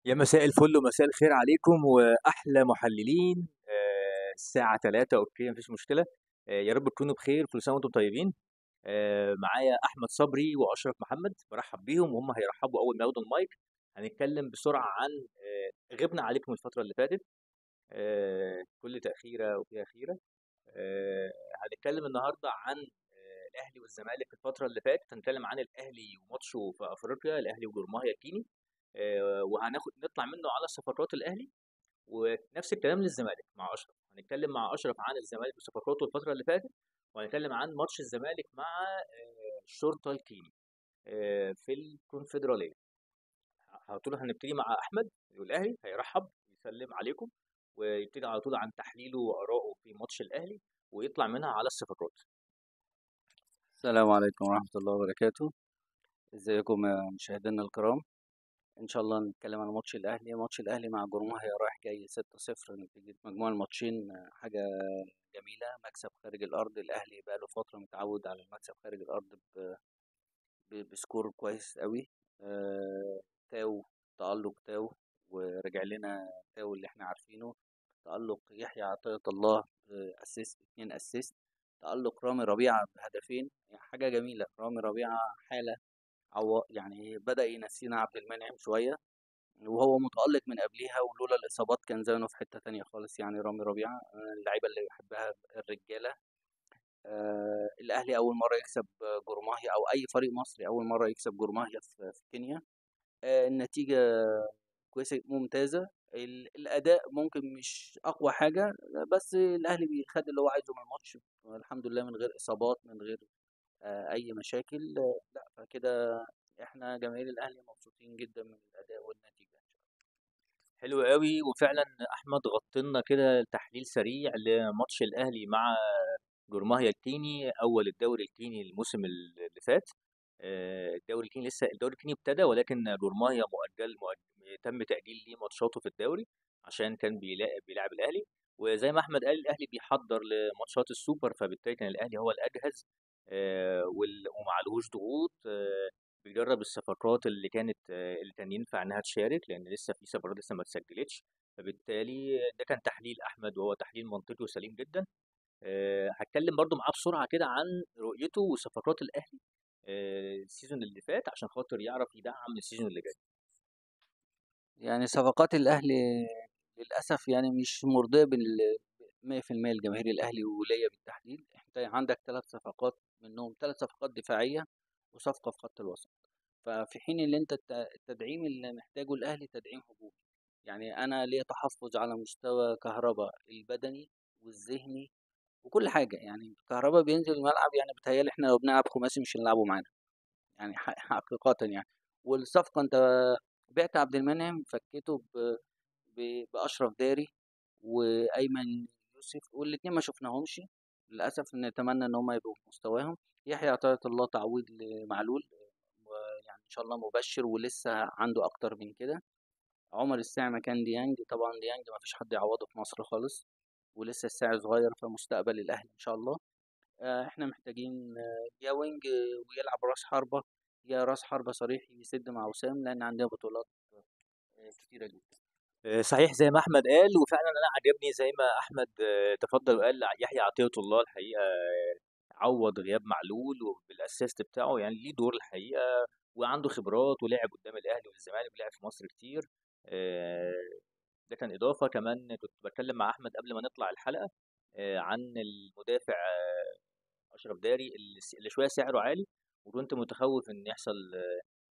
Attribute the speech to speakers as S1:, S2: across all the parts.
S1: يا مساء الفل ومساء الخير عليكم واحلى محللين. الساعة 3، okay مفيش مشكلة. يا رب تكونوا بخير، كل سنة وانتم طيبين. معايا احمد صبري واشرف محمد، برحب بيهم وهم هيرحبوا اول ما ياخدوا المايك. هنتكلم بسرعة عن غبنا عليكم الفترة اللي فاتت، كل تأخيرة وفيها خيرة. هنتكلم النهاردة عن الأهلي والزمالك في الفترة اللي فاتت، هنتكلم عن الأهلي وماتشه في أفريقيا، الأهلي وجورماهيا الكيني، وهناخد نطلع منه على صفقات الأهلي، ونفس الكلام للزمالك مع أشرف. هنتكلم مع أشرف عن الزمالك وصفقاته الفترة اللي فاتت، وهنتكلم عن ماتش الزمالك مع الشرطة الكيني في الكونفدرالية. على طول هنبتدي مع أحمد والأهلي، هيرحب يسلم عليكم ويبتدي على طول عن تحليله وآرائه في ماتش الأهلي ويطلع منها على الصفقات.
S2: السلام عليكم ورحمة الله وبركاته. ازيكم يا مشاهدينا الكرام؟ ان شاء الله نتكلم عن ماتش الاهلي. ماتش الاهلي مع جورماهيا رايح جاي 6-0، نتيجة مجموع الماتشين حاجة جميلة، مكسب خارج الارض. الاهلي بقاله فترة متعود على المكسب خارج الارض ب score كويس قوي. تاو، تألق تاو، ورجع لنا تاو اللي احنا عارفينه. تألق يحيى عطية الله assist، 2 assist. تألق رامي ربيعة بهدفين، حاجة جميلة. رامي ربيعة حالة يعني بدأ ينسينا عبد المنعم شوية، وهو متألق من قبليها، ولولا الإصابات كان زمانه في حتة تانية خالص. رامي ربيعة اللعيبة اللي بحبها الرجالة. الأهلي أول مرة يكسب جورماهيا، أو أي فريق مصري أول مرة يكسب جورماهيا في كينيا. النتيجة كويسة ممتازة. الأداء ممكن مش أقوى حاجة، بس الأهلي بيخد اللي هو عايزه من الماتش الحمد لله، من غير إصابات، من غير أي مشاكل. لا، فكده إحنا جماهير الأهلي مبسوطين جدا من الأداء والنتيجة.
S1: حلو قوي. وفعلا أحمد غطينا كده تحليل سريع لماتش الأهلي مع جورماهيا الكيني، أول الدوري الكيني الموسم اللي فات. الدوري الكيني لسه، الدوري الكيني ابتدى، ولكن جورماهيا تم تأجيل ليه ماتشاته في الدوري عشان كان بيلعب الأهلي. وزي ما أحمد قال الأهلي بيحضر لماتشات السوبر، فبالتالي كان الأهلي هو الأجهز، ومعلهوش ضغوط. بيجرب الصفقات اللي كان ينفع إنها تشارك، لأن لسه في صفقات لسه ما اتسجلتش. فبالتالي ده كان تحليل أحمد، وهو تحليل منطقي وسليم جدا. هتكلم برضو معاه بسرعة كده عن رؤيته وصفقات الأهلي، ال season اللي فات، عشان خاطر يعرف يدعم ال season اللي جاي.
S2: صفقات الأهلي للأسف مش مرضية بال مية في المية لجماهير الأهلي وليا بالتحديد. انت عندك 3 صفقات، منهم 3 صفقات دفاعية وصفقة في خط الوسط. ففي حين اللي انت التدعيم اللي محتاجه الأهلي تدعيم هجومي. أنا ليا تحفظ على مستوى كهربا البدني والذهني وكل حاجة. كهربا بينزل الملعب، بيتهيألي احنا لو بنلعب خماسي مش هنلعبه معانا، حقيقة. والصفقة انت بعت عبد المنعم، فكيته بأشرف داري وأيمن يوسف، والاتنين ما شفناهمش للأسف. نتمنى إن هم يبقوا في مستواهم. يحيى عطية الله تعويض لمعلول، إن شاء الله مبشر ولسه عنده أكتر من كده. عمر الساعي مكان ديانج، طبعا ديانج ما فيش حد يعوضه في مصر خالص، ولسه الساعي صغير، فمستقبل الأهلي إن شاء الله. إحنا محتاجين يا wing ويلعب راس حربة، يا راس حربة صريح يسد مع وسام، لأن عندنا بطولات كتيرة جدا.
S1: صحيح زي ما أحمد قال، وفعلا أنا عجبني زي ما أحمد تفضل وقال يحيى عطية الله الحقيقة، عوض غياب معلول وبال assist بتاعه، ليه دور الحقيقة، وعنده خبرات ولعب قدام الأهلي والزمالك ولعب في مصر كتير. ده كان إضافة. كمان كنت بتكلم مع أحمد قبل ما نطلع الحلقة، عن المدافع، أشرف داري اللي شوية سعره عالي، وكنت متخوف إن يحصل،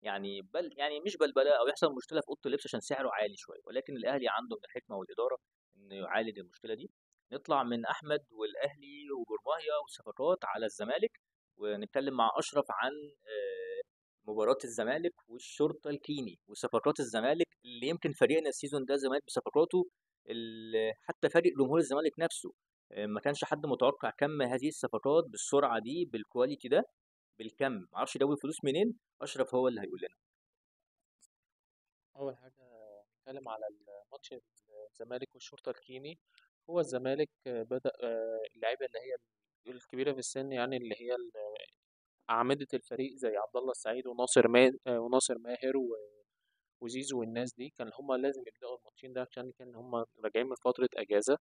S1: يعني بل يعني مش بلبلة أو يحصل مشكلة في أوضة اللبس عشان سعره عالي شوية، ولكن الأهلي عنده من الحكمة والإدارة إنه يعالج المشكلة دي. نطلع من أحمد والأهلي وجورماهيا والصفقات على الزمالك، ونتكلم مع أشرف عن مباراة الزمالك والشرطة الكيني وصفقات الزمالك، اللي يمكن فريقنا ال season ده الزمالك بصفقاته اللي حتى فريق جمهور الزمالك نفسه، ما كانش حد متوقع كم هذه الصفقات بالسرعة دي بال quality ده بالكم. ما اعرفش جابوا الفلوس منين، اشرف هو اللي هيقول لنا.
S3: اول حاجه نتكلم على الماتش الزمالك والشرطه الكيني. هو الزمالك بدا، اللعيبه اللي هي الكبيره في السن، اللي هي اعمده الفريق زي عبد الله السعيد وناصر ماهر وزيزو والناس دي، كان هما لازم يبدأوا الماتشين ده عشان كان هما راجعين من فترة أجازة.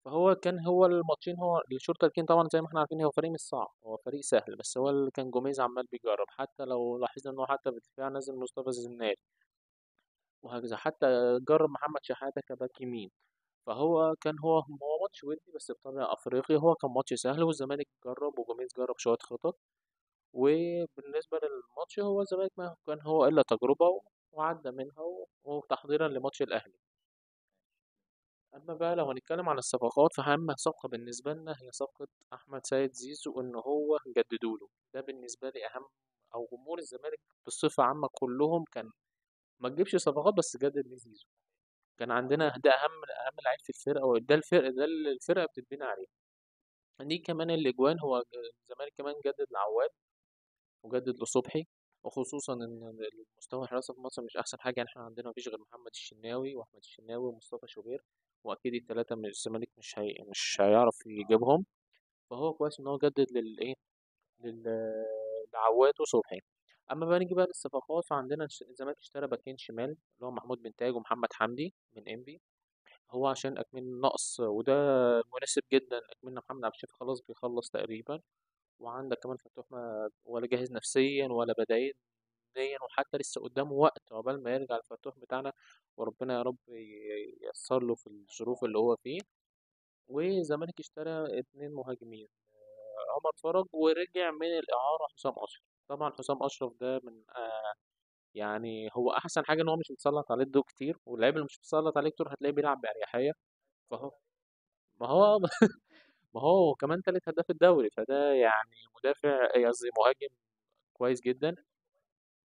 S3: فهو كان هو الماتشين، هو الشرطة الكين طبعا زي ما احنا عارفين هو فريق مش صعب، هو فريق سهل، بس هو اللي كان جوميز عمال بيجرب. حتى لو لاحظنا ان هو حتى في الدفاع نزل مصطفى الزناري وهكذا، حتى جرب محمد شحاتة كباك يمين. فهو كان هو ماتش ودي بس بطابع افريقي، هو كان ماتش سهل، والزمالك جرب وجوميز جرب شوية خطط. وبالنسبة للماتش هو الزمالك ما كان هو الا تجربة وعدى منها وتحضيرا لماتش الاهلي. اما بقى لو هنتكلم عن الصفقات، فأهم صفقة بالنسبة لنا هي صفقة احمد سيد زيزو، ان هو جددوا له. ده بالنسبة لي اهم، او جمهور الزمالك بصفة عامة كلهم كان ما تجيبش صفقات بس جدد لزيزو. كان عندنا ده اهم لعيب في الفرقة، وده الفرقة، ده اللي الفرقة بتتبني عليه. دي كمان الاجوان، هو الزمالك كمان جدد لعواد وجدد لصبحي، وخصوصا ان المستوى الحراسة في مصر مش احسن حاجة، يعني احنا عندنا مفيش غير محمد الشناوي واحمد الشناوي ومصطفى شوبير، واكيد الثلاثة من الزمالك مش هيعرف يجيبهم. فهو كويس ان هو جدد للايه، لعواد وصبحي. اما بقى نيجي بقى للصفقات، فعندنا الزمالك اشترى باكين شمال اللي هو محمود بن تاج ومحمد حمدي من انبي، هو عشان اكمل نقص، وده مناسب جدا. اكملنا محمد عبد الشافي خلاص بيخلص تقريبا، وعندك كمان فتوح ما ولا جاهز نفسيا ولا بدنيا، وحتى لسه قدامه وقت عقبال ما يرجع الفتوح بتاعنا، وربنا يا رب ييسر له في الظروف اللي هو فيه. والزمالك اشترى 2 مهاجمين، عمر فرج ورجع من الإعارة حسام أشرف. طبعا حسام أشرف ده من يعني هو أحسن حاجة إن هو مش متسلط عليه الضوء كتير، واللاعب اللي مش متسلط عليه كتير هتلاقيه بيلعب بأريحية. فهو ما هو ما هو كمان تالت هداف الدوري، فده يعني مدافع، قصدي مهاجم كويس جدا،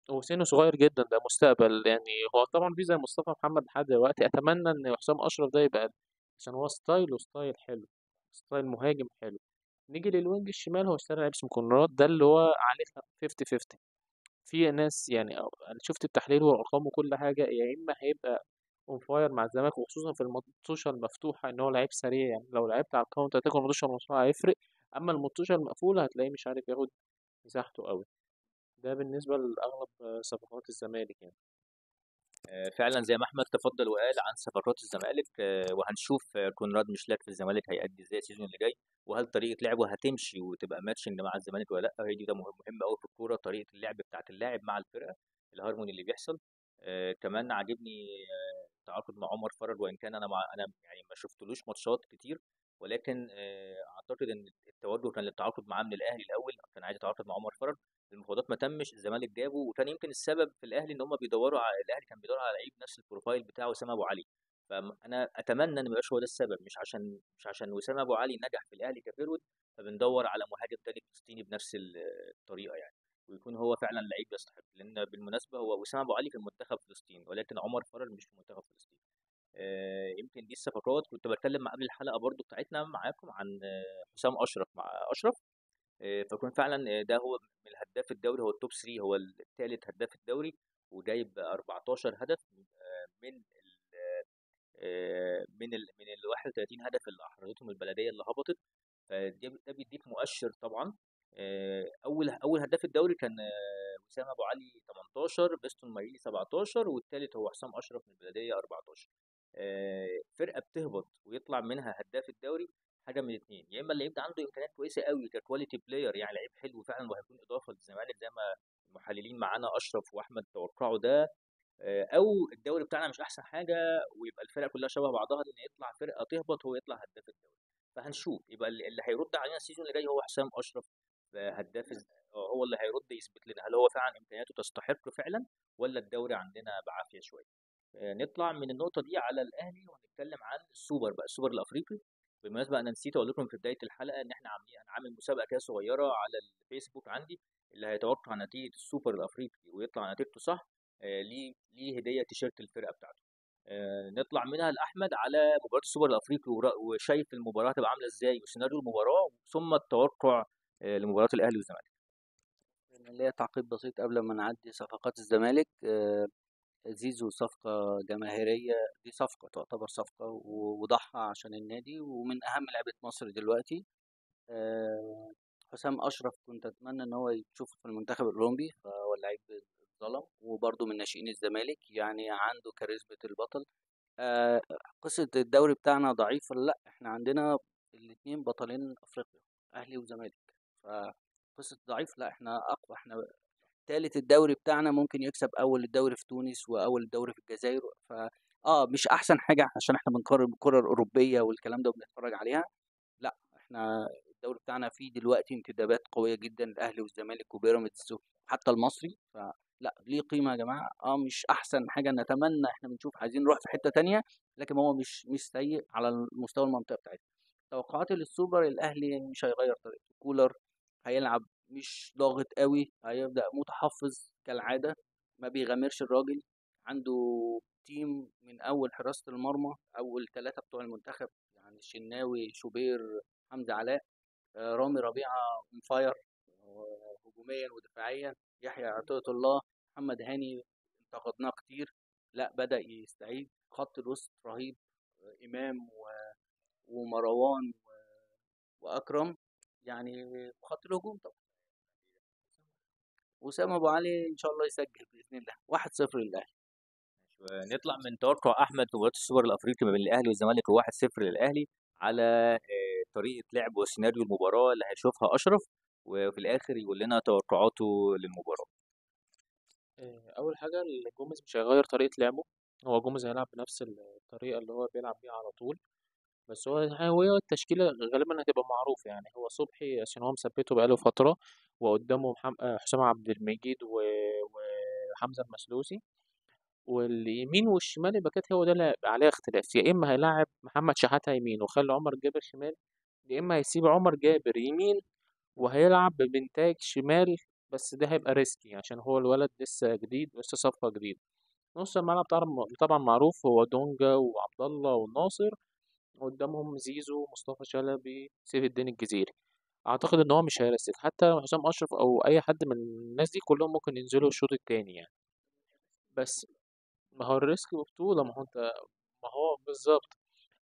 S3: وسنة صغير جدا، ده مستقبل يعني. هو طبعا في زي مصطفى محمد لحد دلوقتي، اتمنى ان حسام اشرف ده يبقى، عشان هو style ه style حلو، style مهاجم حلو. نيجي لل wing الشمال، هو اشترى لعيب اسمه كونراد، ده اللي هو عليه 50-50. في ناس يعني انا شفت التحليل والارقام وكل حاجة، يا اما هيبقى on fire مع الزمالك، وخصوصا في الماتشات المفتوحة ان هو لعيب سريع، يعني لو لعبت على ال counter attack الماتشات المفتوحة هيفرق، اما الماتشات المقفولة هتلاقيه مش عارف ياخد مساحته قوي. ده بالنسبة لاغلب صفقات الزمالك يعني.
S1: فعلا زي ما احمد تفضل وقال عن صفقات الزمالك، وهنشوف كونراد مشلاك في الزمالك هيأدي ازاي ال season اللي جاي، وهل طريقه لعبه هتمشي وتبقى matching مع الزمالك ولا لا. هي دي ده مهم قوي في الكورة، طريقه اللعب بتاعه اللاعب مع الفرقة، الهارموني اللي بيحصل. كمان عاجبني التعاقد مع عمر فرج، وان كان انا يعني ما شفتلوش ماتشات كتير، ولكن اعتقد ان التوجه كان للتعاقد معاه من الاهلي الاول، كان عايز يتعاقد مع عمر فرج، المفاوضات ما تمش، الزمالك جابه. وكان يمكن السبب في الاهلي ان هم بيدوروا على الاهلي كان بيدور على لعيب نفس ال profile بتاعه وسام ابو علي، فانا اتمنى ان ما يبقاش هو ده السبب، مش عشان وسام ابو علي نجح في الاهلي ك forward فبندور على مهاجم تاني فلسطيني بنفس الطريقة يعني، ويكون هو فعلا لعيب يستحق. لان بالمناسبة هو وسام ابو علي في المنتخب فلسطين، ولكن عمر فرج مش في منتخب فلسطين. يمكن دي الصفقات. كنت بتكلم قبل الحلقة برضو بتاعتنا معاكم عن حسام اشرف مع اشرف، فكون فعلا ده هو من الهداف الدوري، هو ال top 3، هو الثالث هداف الدوري، وجايب 14 هدف من ال 31 هدف اللي احرزتهم البلدية اللي هبطت. فده بيديك مؤشر طبعا. اول هداف الدوري كان وسام ابو علي 18، بيستون مايلي 17، والثالث هو حسام اشرف من البلدية 14. فرقه بتهبط ويطلع منها هداف الدوري، حاجة من الاثنين، يا اما اللعيب ده عنده امكانيات كويسة قوي ك quality player، يعني لعيب حلو فعلا وهيكون اضافه للزمالك زي ما المحللين معانا اشرف واحمد توقعوا ده، او الدوري بتاعنا مش احسن حاجة ويبقى الفرق كلها شبه بعضها، لان يطلع فرقه تهبط هو يطلع هداف الدوري. فهنشوف، يبقى اللي هيرد علينا ال season اللي جاي هو حسام اشرف هداف، هو اللي هيرد يثبت لنا هل هو فعلا امكانياته تستحق فعلا ولا الدوري عندنا بعافية شوية. نطلع من النقطة دي على الاهلي ونتكلم عن السوبر بقى، السوبر الافريقي. بالمناسبة انا نسيت اقول لكم في بداية الحلقة ان احنا عاملين، انا عامل مسابقة كده صغيرة على الفيسبوك عندي، اللي هيتوقع نتيجة السوبر الافريقي ويطلع نتيجته صح ليه هديه تيشيرت الفرقة بتاعته. نطلع منها لاحمد على مباراة السوبر الافريقي وشايف المباراة هتبقى عامله ازاي وسيناريو المباراة، ثم التوقع لمباراة الاهلي والزمالك.
S2: ليا تعقيب بسيط قبل ما نعدي صفقات الزمالك. زيزو صفقة جماهيرية، دي صفقة تعتبر صفقة وضحى عشان النادي، ومن أهم لعيبة مصر دلوقتي. حسام أشرف كنت أتمنى إن هو يتشوفه في المنتخب الأولمبي، فهو اللعيب اتظلم، وبرده من ناشئين الزمالك، يعني عنده كاريزما البطل. قصة الدوري بتاعنا ضعيف ولا لا؟ احنا عندنا الاتنين بطلين افريقيا، اهلي وزمالك، فقصة ضعيف لا، احنا اقوى، احنا تالت الدوري بتاعنا ممكن يكسب اول الدوري في تونس واول الدوري في الجزائر. ف مش احسن حاجة عشان احنا بنقارن بالكرة الاوروبية والكلام ده وبنتفرج عليها، لا احنا الدوري بتاعنا فيه دلوقتي انتدابات قوية جدا، الاهلي والزمالك وبيراميدز وحتى المصري، فلا ليه قيمة يا جماعة. مش احسن حاجة، نتمنى احنا بنشوف عايزين نروح في حتة تانية، لكن هو مش سيء على مستوى المنطقة بتاعتنا. توقعاتي للسوبر، الاهلي مش هيغير طريقته، كولر هيلعب مش ضاغط قوي، هيبدأ متحفظ كالعادة، ما بيغامرش الراجل، عنده team من اول حراسة المرمى، اول 3 بتوع المنتخب يعني الشناوي، شوبير، حمدي علاء، رامي ربيعة on fire هجوميا ودفاعيا، يحيى عطية الله، محمد هاني انتقدناه كتير، لا بدأ يستعيد، خط الوسط رهيب، إمام ومروان وأكرم، يعني خط الهجوم طبعا. وسام أبو علي إن شاء الله يسجل بإذن الله. 1-0 للأهلي.
S1: نطلع من توقع أحمد في مباراة السوبر الأفريقي ما بين الأهلي والزمالك 1-0 للأهلي على طريقة لعب وسيناريو المباراة اللي هيشوفها أشرف، وفي الآخر يقول لنا توقعاته للمباراة.
S3: أول حاجة جوميز مش هيغير طريقة لعبه، هو جوميز هيلعب بنفس الطريقة اللي هو بيلعب بيها على طول، بس هو التشكيلة غالبا هتبقى معروفة، يعني هو صبحي عشان هو مثبتة بقاله فترة، وقدامه حسام عبد المجيد وحمزة المسلوسي، واليمين والشمال الباكات هو ده اللي هيبقى عليه اختلاف، يا إما هيلاعب محمد شحاتة يمين وخلي عمر جابر شمال، يا إما هيسيب عمر جابر يمين وهيلعب ببنتاج شمال، بس ده هيبقى risky عشان هو الولد لسه جديد ولسه صفقة جديدة. نص الملعب طبعا معروف، هو دونجا وعبد الله والناصر، قدامهم زيزو، مصطفى شلبي، سيف الدين الجزيري. اعتقد ان هو مش هي risk، حتى حسام اشرف او اي حد من الناس دي كلهم ممكن ينزلوا الشوط التاني يعني، بس ما هو ال risk بطولة، ما هو انت، ما هو بالظبط.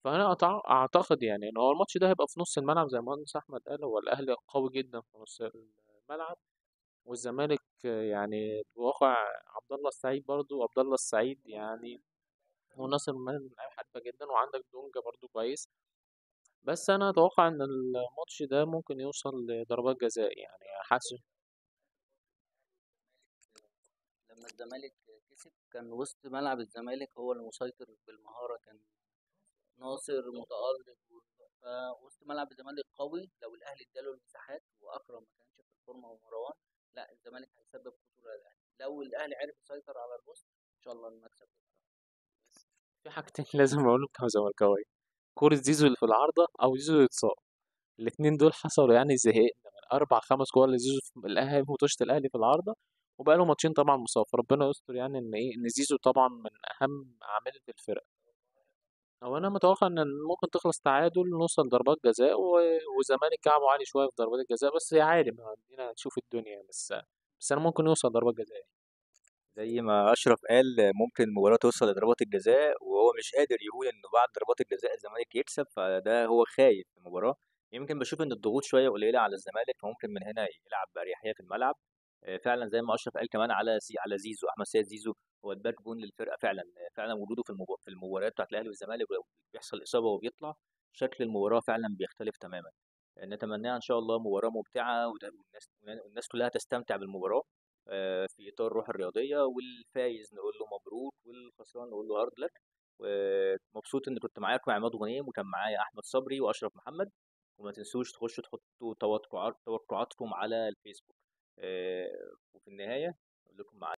S3: فانا اعتقد يعني ان هو الماتش ده هيبقى في نص الملعب زي ما مهندس احمد قال، هو الاهلي قوي جدا في نص الملعب، والزمالك يعني بواقع عبد الله السعيد برضو، عبد الله السعيد يعني وناصر مان لعيب حريفة جدا، وعندك دونجا برضو كويس، بس انا اتوقع ان الماتش ده ممكن يوصل لضربات جزاء، يعني حاسس
S2: لما الزمالك كسب كان وسط ملعب الزمالك هو اللي مسيطر بالمهارة، كان ناصر متألق، فوسط ملعب الزمالك قوي، لو الاهلي اداله المساحات واكرم ما كانش في الفورمة ومروان، لا الزمالك هيسبب خطورة للاهلي، لو الاهلي عرف يسيطر على الوسط ان شاء الله المكسب.
S3: في حاجتين لازم اقولهم كزملكاوي، كورة زيزو اللي في العارضة او زيزو اللي اتصاب، الاتنين دول حصلوا يعني زهقنا من 4-5 كور لزيزو في الاهلي، ماتشات الاهلي في العارضة، وبقى له ماتشين طبعا مصاب، فربنا يستر يعني ان ايه، ان زيزو طبعا من اهم عاملة الفرقة. هو انا متوقع ان ممكن تخلص تعادل، نوصل ضربات جزاء، وزمالك كعبه عالي شوية في ضربات الجزاء، بس يا عالم عندنا نشوف الدنيا، بس انا ممكن نوصل ضربات جزاء.
S1: زي ما اشرف قال ممكن المباراة توصل لضربات الجزاء، وهو مش قادر يقول انه بعد ضربات الجزاء الزمالك يكسب، فده هو خايف في المباراة. يمكن بشوف ان الضغوط شوية قليله على الزمالك، فممكن من هنا يلعب باريحية في الملعب. فعلا زي ما اشرف قال كمان على زيزو، احمد سيد زيزو هو ال backbone للفرقة فعلا، فعلا وجوده في المباريات بتاعت الاهلي والزمالك ولو بيحصل اصابه وبيطلع شكل المباراة فعلا بيختلف تماما. نتمناها ان شاء الله مباراة ممتعة، والناس كلها تستمتع بالمباراة في اطار الروح الرياضية، والفايز نقول له مبروك والخسران نقول له hard luck. ومبسوط ان كنت معاكم عماد غنيم، وكان معايا احمد صبري واشرف محمد، وما تنسوش تخشوا تحطوا توقعاتكم على الفيسبوك. وفي النهاية اقول لكم مع